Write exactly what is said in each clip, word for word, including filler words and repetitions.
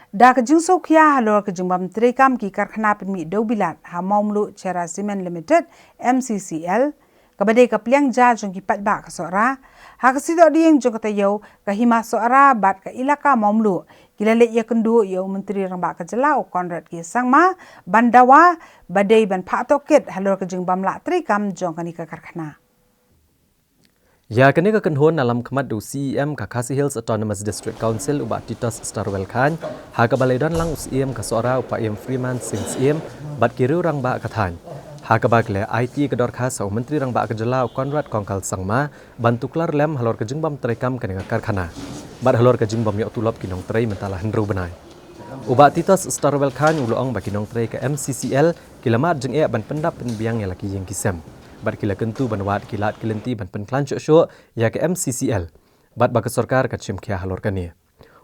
Da ka jingsngewkhia halor ka jingbym treikam ki karkhana pynmih dewbilat ha Mawmluh Cherra Cement Limited, M C C L, kaba dei ka pliang ja jong ki paidbah ka Sohra, ha ka sitoh dieng jong ka taïew, ka Hima Sohra bad ka Elaka Mawmluh ki la leit ïakynduh ïa u Myntri Rangbah ka Jylla u Conrad K Sangma ban dawa ba dei ban phah tohkit halor ka jingbym lah treikam jong kane ka karkhana. Ïa kane ka kynhun na lam khmat da u C E M ka Khasi Hills Autonomous District Council u Bah Titos Starwell Chyne, ha kaba la ïadon lang u Syiem ka Sohra u Paiem Freeman Sing Syiem bad ki riew rangbah ka thaiñ, ha kaba ki la aiti ka dorkhas ha u Myntri Rangbah ka Jylla u Conrad Kongkal Sangma ban tuklar lem halor ka jingbym treikam kane ka karkhana bad halor ka jingbym ïoh tulop ki nongtrei mynta la hynriew bnai. U Bah Titos Starwell Chyne u la ong ba ki nongtrei ka M C C L ki la mad jingeh ban pyndap pynbiang ïa la ki ïing ki sem bad ki la kyntu ban wad ki lad ki lynti ban pynkhlaiñ shuh shuh ïa ka M C C L bad ba ka sorkar kan shim khia halor kane.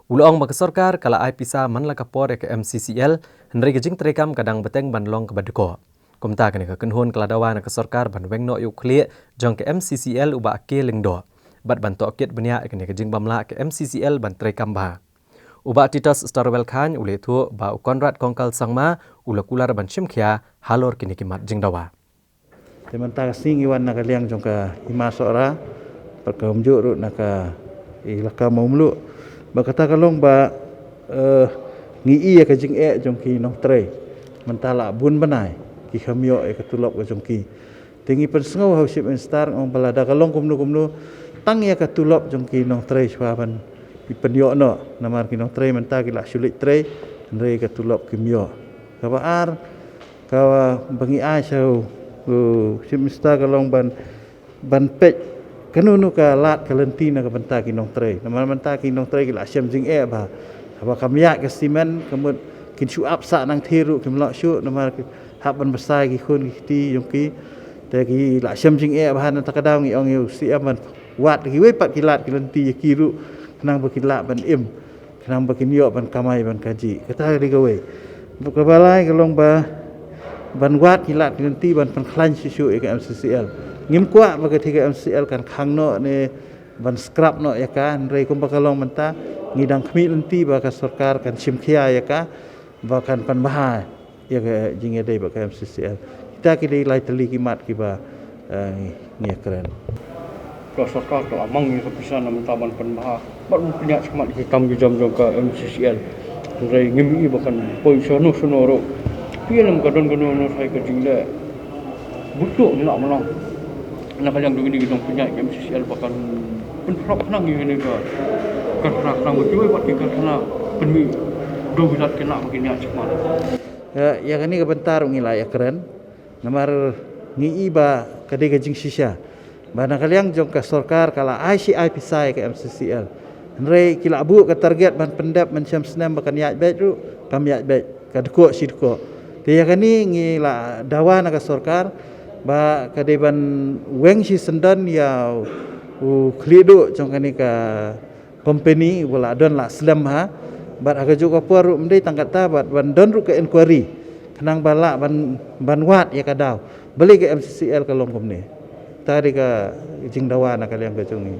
U la ong ba ka sorkar ka la ai pisa man la ka por ïa ka M C C L, hynrei ka jingtreikam ka dang bteng ban long kaba dkoh. Kumta kane ka kynhun ka la dawa na ka sorkar ban weng noh ïa u khlieh jong ka M C C L u Bah K Lyngdoh bad ban tohkit bniah ïa kane ka jingbym lah ka M C C L ban treikam bha. U Bah Titos Starwell Chyne u la ïathuh ba u Conrad Kongkal Sangma u la kular ban shim khia halor kine ki mat jingdawa. Te mynta ka sngi ngi wan na ka liang jong ka Hima Sohra bad ka kumjuh ruh na ka Elaka Mawmluh. Ba kata ka long ba, eh, ngi i ïa ka jingeh jong ki nongtrei. Mynta la bun bnai ki kham ïoh ïa ka tulop ka jong ki. Te ngi pynsngew ha u Chief Minister ong ba lada ka long kumno kumno, tang ïa ka tulop jong ki nongtrei shuwa ban ki pynïoh noh. Namar ki nongtrei mynta ki la shu leit trei, hynrei ka tulop kim ïoh. Kaba ar, kaba ngi ai sha u, u Chief Minister ka long ban, ban peit kano kano ka lad ka lynti na ka bynta ki nongtrei. Namar mynta ki nongtrei ki la shem jingeh bha. Haba kam ïaid ka simen, ka mut kin shu ap sah nangthie ruh kim lah shuh, namar ki hap ban bsa ïa ki khun ki kti jong ki. Te ki la shem jingeh bha, na kata ka daw ngi ong ïa u C M ban wad kiwei pat ki lad ki lynti ïa ki ruh, khnang ba kin lah ban im, khnang ba kin ïoh ban kamai ban kajih. Kata ka dei kawei. Kaba lai ka long ba ban wad ki lad ki lynti ban pynkhlaiñ shuh shuh ïa ka M C C L. Ngim kwah ba ka thie ka M C C L kan khang noh ne ban scrap noh ïa ka, hynrei kumba ka long mynta ngi dang khmih lynti ba ka sorkar kan shim khia ïa ka, ba kan pynbha ïa ka jingïadei bad ka M C C L. Kita ki dei lai tylli ki mat kiba, eh, ngi, ngi ïakren. Ka sorkar ka la mang ïa ka pisa na mynta ban pynbha bad ban pynïaid shakhmat ïa ki kam ki jam jong ka M C C L. Hynrei ngim i ba kan poi shano shano ruh. Phi ïa lem ka don kano kano shai ka jingleh butduh ngi lah mynno. Na ka liang jong kine ki nongpynïaid ka M C C L ba kan pynphrok khnang ïa kane ka karkhana, khnang ba kiwei pat ki karkhana pynmih dewbilat kin lah ba kin ïaid shakhmat. Ïa, ïa kane ka bynta ruh ngi la ïakren. Namar ngi i ba ka dei ka jingshisha ba na ka liang jong ka sorkar ka la ai shi ai pisa ïa ka M C C L. Hynrei ki la buh ka target ban pyndep mynshem snem ba kan ïaid beit ruh kam ïaid beit, ka dkoh shi dkoh. Te ïa kane ngi la dawa na ka sorkar ba ka dei ban weng shi syndon ïa u khlieh duh jong kane ka company ba la don la slem ha. Bad ha kajuh ka por ruh ym dei tang kata, bad ban don ruh ka inquiry khnang ba lah ban, ban wad ïa ka daw balei ka M C C L ka long kumne. Ta dei ka jingdawa na ka liang ka jong ngi.